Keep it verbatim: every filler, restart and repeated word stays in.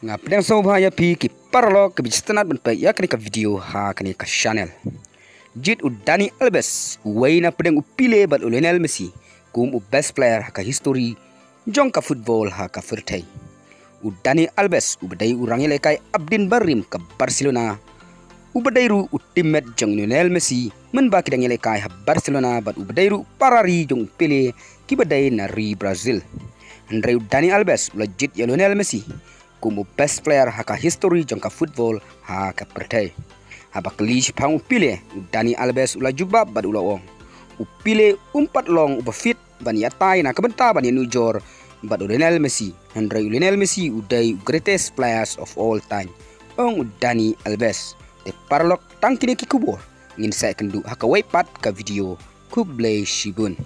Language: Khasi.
Nga pdiang sngewbha ïa phi ki paralok kiba sngewtynnat ban peit ïa kane ka video ha kane ka channel. Jied u Dani Alves, uwei na pdeng u Pele bad u Lionel Messi kum u best player ha ka history jong ka football ha ka pyrthei. U Dani Alves uba dei u rangïalehkai apdin barim ka Barcelona, uba dei ruh u teammate jong Lionel Messi mynba ki dang ïalehkai ha Barcelona, bad uba dei ruh para ri jong u Pele kiba dei na ri Brazil. Hynrei u Dani Alves u la jied ïa Lionel Messi kum u best player ha ka history jong ka football ha ka pyrthei. Haba kylli shaphang u Pele, u Dani Alves u la jubab bad u la ong, u Pele um pat long uba fit ban ïatai na ka bynta ban ïanujor bad u Lionel Messi. Hynrei u Lionel Messi u dei u greatest players of all time, ong u Dani Alves. Te paralok, tang kine ki khubor ngin sa ïakynduh ha kawei pat ka video. Khublei shibun.